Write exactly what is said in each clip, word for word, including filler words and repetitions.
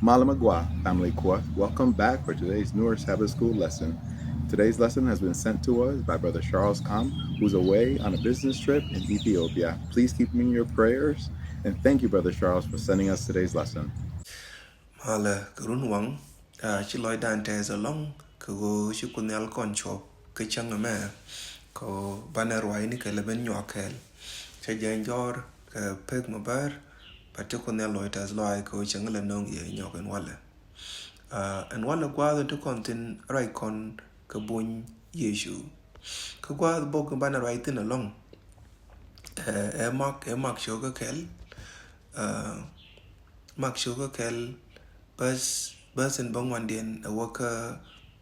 Malama Gua, family Kuɔth, welcome back for today's Noor Sabbath School lesson. Today's lesson has been sent to us by Brother Charles Kam, who's away on a business trip in Ethiopia. Please keep him in your prayers, and thank you, Brother Charles, for sending us today's lesson. Malɛ kɛ run waŋ, ah, ci lɔcdan tɛth ɛlɔ̱ŋ kɛ ɣöö ci Kuoth Nhial kɔn cuɔp kä cäŋ ɛmɛ kɛ ɣöö banɛ ruacni kɛ lɛ ben nyuak kɛɛl. Cä jɛ jɔɔr kɛ pek mi bär, but ci Kuoth Nhial lɔc tɛth lɔaac kɛ ɣöö cäŋ lɛ nöŋ yɛ nyɔk ɛn walɛ. Ah, ɛn walɛ gua̱a̱th in ti kɔn thi̱n ruac kɔn kɛ buny Yecu. Kä gua̱a̱th bok in banɛ ruac thi̱n ɛlɔ̱ŋ, eh, ɛ Mak, ɛ Mak cio̱kä kɛl, ah, Mak cio̱kä kɛl, bäth, bäth in bäŋuandiɛn ɛ wäkä,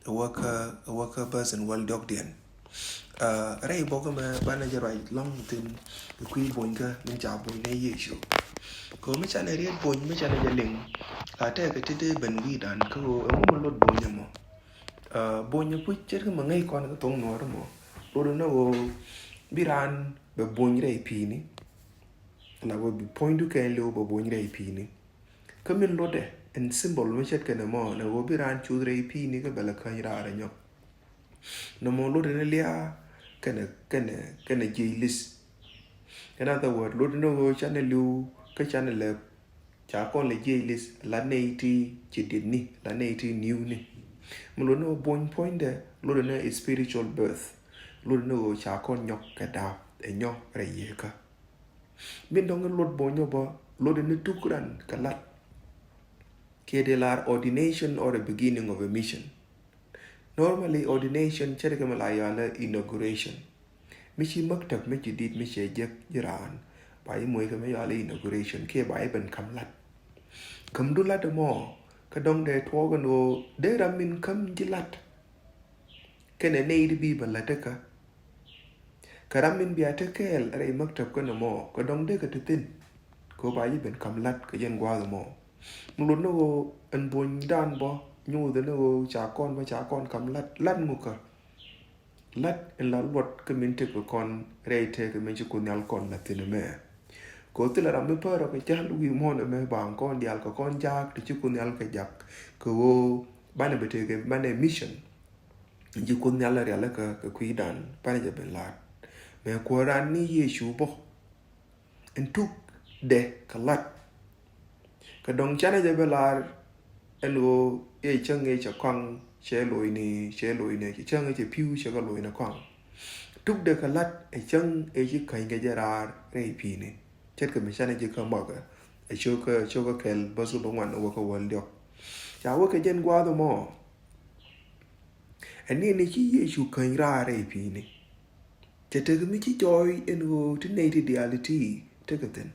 ɛ wäkä, ɛ wäkä bäth in wäl diɔ̱kdiɛn. Ah, rɛy bok ɛmɛ banɛ jɛ ruac lɔ̱ŋ thi̱n kɛ kui̱ bunykä min ca buny ni Yecu. Kɛ ɣöö mi canɛ riet buny, mi canɛ jɛ liŋ, ah, tɛkɛ ti dee ben wi̱i̱dan kɛ ɣöö ɛŋu mi lot buny ɛmɔ. Ah, buny ɛpuc ce̱tkɛ mi ŋäc kɔn kɛ thoŋ Nuɔ̱ɔ̱ri mɔ, lot ni ɣöö bi raan bɛ buny rɛy pi̱i̱ni. La bä bi puɔ̱nydu kɛn liw bä buny rɛy pi̱i̱ni. Kä min lotdɛ in symbol mi ce̱tkɛ nɛ mɔ, nɛ ɣöö bi raan cuth rɛy pi̱i̱ni kä bɛ lɛ käny raar ɛ nyɔk. Nɛ mɔ lotdɛ ni lia̱a̱ kɛnɛ, kɛnɛ, kɛnɛ jiec li̱th. In other word, lotdɛ ni ɣöö canɛ liw kä canɛ lɛ, ca kɔn lɛ jiec li̱th la nɛy ti ci dietni, la nɛy ti niwni. Mi lotdɛ ni ɣöö buny puɔ̱nydɛ, lotdɛ ni spiritual birth. Lotdɛ ni ɣöö ca kɔn nyɔk kɛ da̱a̱p ɛ nyɔk rɛy yieekä. Min dɔ̱ŋ in lot buɔ̱nyä bä, lotdɛ ni tuk ran kɛ lat. Kiɛ dee lar ordination or a beginning of a mission. Normally, ordination ce̱tkɛ mi la yɔalɛ inauguration. Mi ci maktab mi ci dit mi cɛ jek ji̱ raan, ba ji̱ moc kɛ mi yɔalɛ inauguration, kiɛ ba ji̱ ben ka̱m lat. Ka̱mdu lat ɛmɔ, kä dɔ̱ŋ dee tuɔɔk ɛn ɣöö dee ram min ka̱m ji̱ lat. Kɛnɛ nɛy ti bi bä lät kä. Kä ram min bia te kɛɛl rɛy maktab kä nɔmɔ, kä dɔ̱ŋ dee kä te thi̱n. Kɛ ɣöö ba ji̱ ben ka̱m lat kɛ jɛn gua̱a̱th ɛmɔ. Mi lot ni ɣöö ɛn buɔ̱nydan bä, nyothɛ ni ɣöö ca kɔn bä, ca kɔn ka̱m lat, lat ŋukä. Lat in la luɔt kä min tekɛ kɔn rɛy tekɛ min ci Kuoth Nhial kɔn la thi̱n ɛmɛ. Kɛ ɣöö thilɛ ram mi pärɔ kɛ jäl wi̱i̱ muɔ̱ɔ̱n ɛmɛ ba kɔn diaal kɛ kɔn jaak ti ci Kuoth Nhial kɛ jak. Kɛ ɣöö banɛ bɛ tekɛ banɛ mission. Ji̱ Kuoth Nhial rialikä kɛ kui̱dan, banɛ jɛ ben la̱t. Mëë kuäär raan ni Yecu bä, ɛn tukdɛ kɛ lat. Kɛ dɔ̱ŋ canɛ jɛ ben la̱r ɛn ɣöö ëë cäŋ ëë cɛ kɔaŋ, cɛ lo̱cni, cɛ lo̱cni, cɛ cäŋ ëë cɛ pi̱w, cɛ kɛ lo̱cni kɔaŋ. Tukdɛ kɛ lat ɛ cäŋ ëë ci käny kɛ jɛ raar rɛy pi̱i̱ni. Ce̱tkɛ mi canɛ jɛ kä Mak ɛ cio̱kä, cio̱kä kɛl bäth kä bäŋuan ɛ wäkä wäl diɔ̱k. Ca wäkɛ jɛn gua̱a̱th ɛmɔ. Ɛn ni ni ci Yecu käny raar rɛy pi̱i̱ni. Cɛ tekɛ mi ci jɔɔy ɛn ɣöö ti nɛy ti diaal ti tekɛ thi̱n.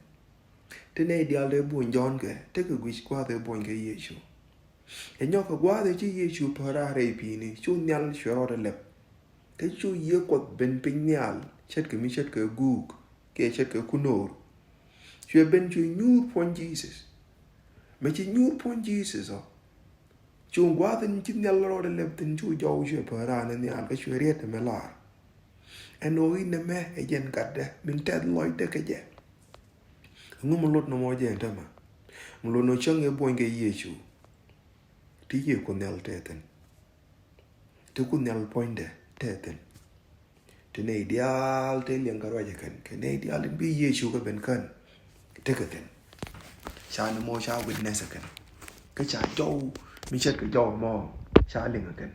Ti nɛy diaal dee buɔ̱ny jɔ̱ɔ̱nkɛ, tekɛ guic gua̱a̱th ëë buɔ̱nykɛ Yecu. Ɛ nyɔk kɛ gua̱a̱th ëë ci Yecu päär raar rɛy pi̱i̱ni, cu Nhial cuɛ rɔɔdɛ lɛp. Te cu Yiëë Kuɔth ben piny nhial, ce̱tkɛ mi ce̱tkɛ guuk, kiɛ ce̱tkɛ kunoor. Cuɛ ben cuɛ nyuur puɔ̱ny Jesus. Mëë ci nyuur puɔ̱ny Jesus ɔ, cu gua̱a̱th in ci Nhial rɔɔdɛ lɛp thi̱n, cu jɔw cuɛ päär raan in nhial kä cuɛ riet ɛmɛ la̱r. Ɛn ɣöö inɛ mɛ ɛ jɛn gatdɛ min tɛth lɔcdɛ kɛ jɛ. Ɛŋu mi lot nɔmɔ jɛ ɛn täämɛ? Mi lot nɔ cäŋ ëë buɔ̱nykɛ Yecu. Ti Yiëë Kuoth Nhial te thi̱n. Ti Kuoth Nhial puɔ̱nydɛ te thi̱n. Ti nɛy diaal te liɛŋ kɛ ruac ɛ kɛn, kɛ nɛy diaal tin bi Yecu kɛ ben kän, tekɛ thi̱n. Ca ni mɔ ca witness ɛ kɛn. Kä ca jɔw mi ce̱tkɛ jɔw mɔ ca liŋ ɛ kɛn.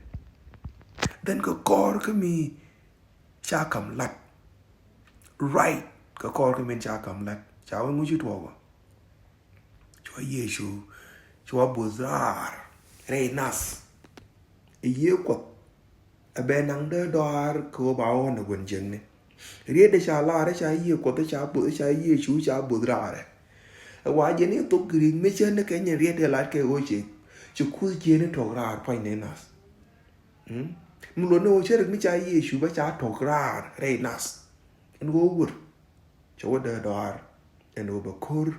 Then kɛ kɔr kä mi ca ka̱m lat. Right, kɛ kɔr kä min ca ka̱m lat. Ca wee ŋu ci tuɔɔk ɔ? Cua Yecu, cua buth raar rɛy nath. Ɛ Yiëë Kuɔth ɛ bɛ naŋ dee dɔaar kɛ ɣöö ba ɣɔ̱n ɛ gua̱n jiäkni. Rietdɛ ca lar ɛ ca Yiëë Kuɔth ɛ ca buth, ɛ ca Yecu ca buth raar ɛ. Ɛ wa jɛn i̱ thok Grik mi cä ni kɛ nyin rietdɛ lat kɛ ɣöö ci, ci kuth jiɛn i̱ tɔk raar pua̱ny ni nath. Mm? Mi luɔt ni ɣöö cä rik mi ca Yecu bä ca tɔk raar rɛy nath. Ɛn ɣöö wur. Cɛ wä dee dɔaar ɛn ɣöö bɛ ko̱r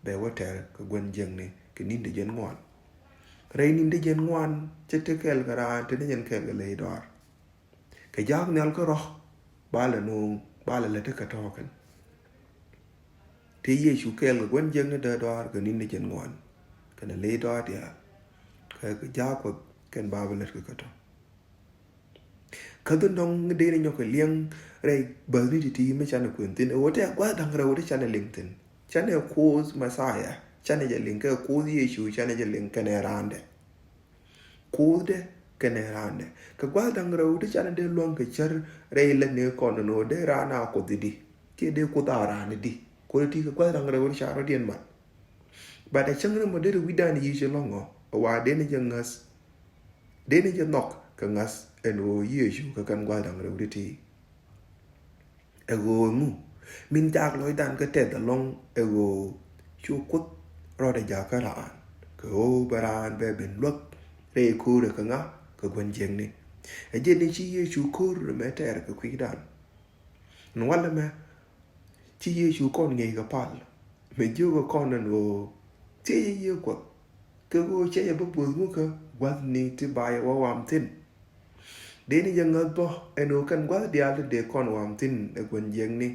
bɛ wä tɛr kɛ gua̱n jiäkni kɛ ni̱n ti jiɛn ŋuan. Rɛy ni̱n ti jiɛn ŋuan cɛ te kɛɛl kɛ raan te ni jɛn kɛɛl kɛ ley dɔaar. Kɛ jaak nhial kärɔ̱ ba lɛ no̱o̱ŋ, ba lɛ lät ti kɛ tɔ̱ɔ̱kɛn. Te Yecu kɛɛl kɛ gua̱n jiäkni dee dɔaar kɛ ni̱n ti jiɛn ŋuan. kɛnɛ ley dɔaar diaal, kɛ kɛ jaak Kuɔth kɛn ba bi lät kɛ kä tɔ. Kä dhi nɔŋ dee ni nyɔk kɛ liɛŋ rɛy bäthni ti̱ti̱ mi canɛ kuën thi̱n, ɛ ɣöö tɛ gua̱th da̱ŋ rɛw ti canɛ liŋ thi̱n. Canɛ Kuoth Mɛthia, canɛ jɛ liŋ kɛ Kuoth Yecu, canɛ jɛ liŋ kɛnɛ raandɛ. Kuothdɛ kɛnɛ raandɛ. Kɛ gua̱th da̱ŋ rɛw ti canɛ dee luäŋ kɛ cär rɛy lät ni kɔn ni ɣöö dee raan a Kuoth di, kiɛ dee Kuoth a raan di. Kuoth ti kɛ gua̱th da̱ŋ rɛw ti ca rɔ̱diɛn mat. But a cäŋ ni mɔ dee wi̱dan yic lɔ̱ŋ ɔ, ɛ wa dee ni jɛ ŋäth, dee ni jɛ nhɔk kɛ ŋa̱th ɛn ɣöö Yecu kɛ kɛn gua̱th da̱ŋ rɛw ti ti. Ɛ ɣöö ɛŋu min jaak lɔcdan kä tɛth ɛlɔ̱ŋ, ɛ ɣöö cu Kuoth rɔɔdɛ jakä raan kɛ ɣöö bɛ raan bɛ ben luäk rɛy ko̱o̱rɛ kɛ ŋa? Kɛ gua̱n jiäkni. Ɛ jɛn ni ci Yecu ko̱r mɛ tɛɛr kɛ kui̱dan. Ɛn walɛ mɛ ci Yecu kɔn ŋi̱i̱c kɛ pal mɛ jiök kɔn ɛn ɣöö thiecɛ yiëë Kuɔth kɛ ɣöö cɛ jɛ bä bo̱th ŋukä gua̱thni ti ba yɛ wä wam thi̱n. Dee ni jɛ ŋäth bä ɛn ɣöö kɛn gua̱th diaal ti dee kɔn wam thi̱n ɛ gua̱n jiäkni.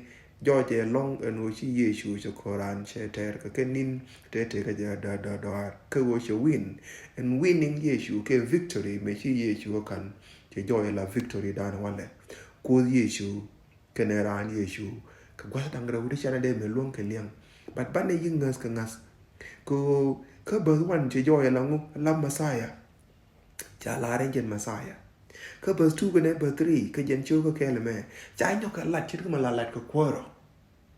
Jɔɔcɛ ɛlɔ̱ŋ ɛn ɣöö ci Yecu cɛ ko̱ran cɛ tɛɛr kɛ kɛ ni̱n tëë tëë kɛ jɛ dɔaar kɛ ɣöö cɛ win. Ɛn winning Yecu kɛ victory mɛ ci Yecu kɛ ka̱n cɛ jɔɔcɛ la victory dan walɛ. Kuoth Yecu kɛnɛ raan Yecu kɛ gua̱th da̱ŋ rɛw ti canɛ dee mɛ luäŋ kɛ liɛŋ. But banɛ yi ŋäth kɛ ŋa̱th kɛ ɣöö kä bäth wan cɛ jɔɔcɛ la ŋu? La Mɛthia. Ca lar in jɛn Mɛthia. Kä bäth two kɛnɛ bäth three kä jɛn cio̱o̱kä kɛɛl mɛ ca nyɔk kɛ lat ce̱tkɛ mɛ la lat kɛ kuäärɔ.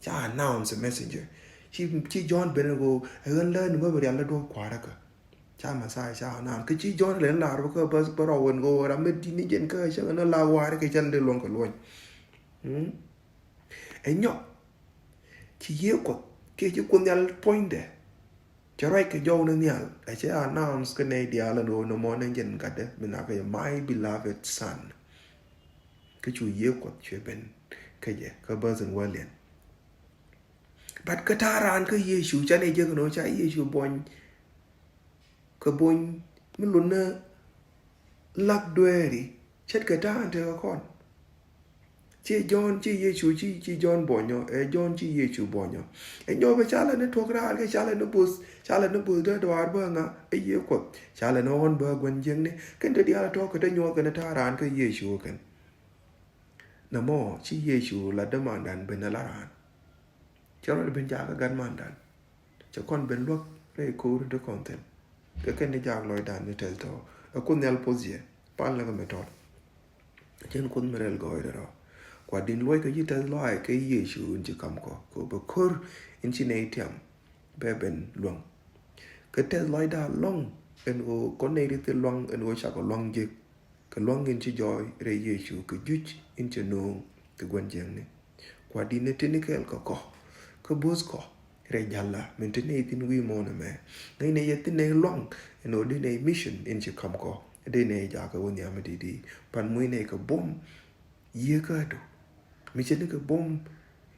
Ca announce messenger. Ci, ci Jɔ̱ɔ̱n ben ɛ ɣöö ɛ ɣän lä ni ŋuäp rial la duɔ̱p kua̱rä kä. Ca Mɛthia ca announce kä ci Jɔ̱ɔ̱n lɛ ni lar bä kä bäth bä rɔw ɛn ɣöö ram mɛ di̱t ni jɛn kä cä ɣän la wa̱a̱rä kɛ cä ni dee luɔ̱ŋ kɛ luɔ̱ny. Hmm? Ɛ nyɔk ci yiëë Kuɔth kiɛ ci Kuoth Nhial puɔ̱nydɛ. Cɛ ruac kɛ jɔw ni nhial ɛ cɛ announce kä nɛy diaal ɛn ɣöö nɔmɔ ni jɛn gatdä mi nak kɛ jɛ my beloved son. Kä cu yiëë Kuɔth cuɛ ben kä jɛ kä bäth in wäliɛn. But kä ta̱a̱ raan kä Yecu canɛ jek ɛn ɣöö ca Yecu buɔ̱ny kɛ buɔ̱ny mi lun ni lak dueeri ce̱tkɛ ta̱a̱ in tekɛ kɔn. Ci Jɔ̱ɔ̱n ci Yecu ci, ci Jɔ̱ɔ̱n buɔ̱nyɔ, ɛ Jɔ̱ɔ̱n ci Yecu buɔ̱nyɔ. Ɛ nyɔk bɛ ca lɛ ni tuɔk raar kɛ ca lɛ ni bo̱th, ca lɛ ni bo̱th dee dɔaar bä ŋa? Ɛ yiëë Kuɔth. Ca lɛ ni ɣɔ̱n bä gua̱n jiäkni. Kɛn te diaal tɔ̱ kɛ te nyuɔth kɛn ta̱a̱ raan kä Yecu kɛn. Nɔmɔ ci Yecu la dämandan ben ala raan. Cɛ rɔɔdɛ ben jakä gatmandan. Cɛ kɔn ben luäk rɛy ko̱o̱ri ti kɔn thi̱n. Kɛ kɛn ni jaak lɔcdan ni tɛth tɔ̱. Ɛ Kuoth Nhial poth yɛ pal ni kɛ mɛ tɔt. Cɛn Kuoth mi rɛl gɔɔydɛ rɔ. Kua din luɔc kɛ ci tɛth lɔaac kɛ Yecu in ci kam kɔ kɛ bɛ ko̱r in ci nɛy tiam bɛ ben luäŋ. Kɛ tɛth lɔcdan lɔ̱ŋ ɛn ɣöö kɔn nɛy ti thil luaŋ ɛn ɣöö cakɔ luaŋ jek. Kɛ luaŋ in ci jɔɔc rɛy Yecu kɛ juc in cɛ nööŋ kɛ gua̱n jiäkni. Kua di̱t ni tini kɛɛl kɛ kɔ kä bo̱th kɔ rɛy ja̱lä min te nɛy thi̱n wi̱i̱ muɔ̱ɔ̱n ɛmɛ. Ŋäcnɛ yɛ thi̱n nɛy luaŋ ɛn ɣöö dee nɛy mission in ci ka̱m kɔ dee nɛy jakä wä nhiam mi di̱i̱t i̱ pan muc nɛy kɛ buɔ̱m. Yieekä adu mi cɛ ni kɛ buɔ̱m.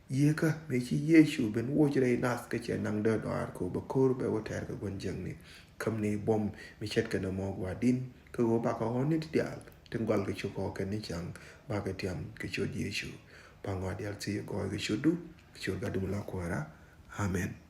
Yieekä mëë ci Yecu ben woc rɛy nath kä cɛ naŋ dee dɔaar kɛ ɣöö bɛ ko̱r bɛ wä tɛɛr kɛ gua̱n jiäkni. Käm ni buɔ̱m mi ce̱tkɛ nɔmɔ gua̱di̱n kɛ ɣöö bakɛ ɣɔ̱n ni ti diaal tin gɔal kɛ cuk kɔ kɛn ni ca̱ŋ bakɛ tiam kɛ ciöt Yecu. Ba ŋɔak diaal thiec gɔɔy kɛ ciötdu kɛ ciöt Gatdu mi la Kuäärä. Amen.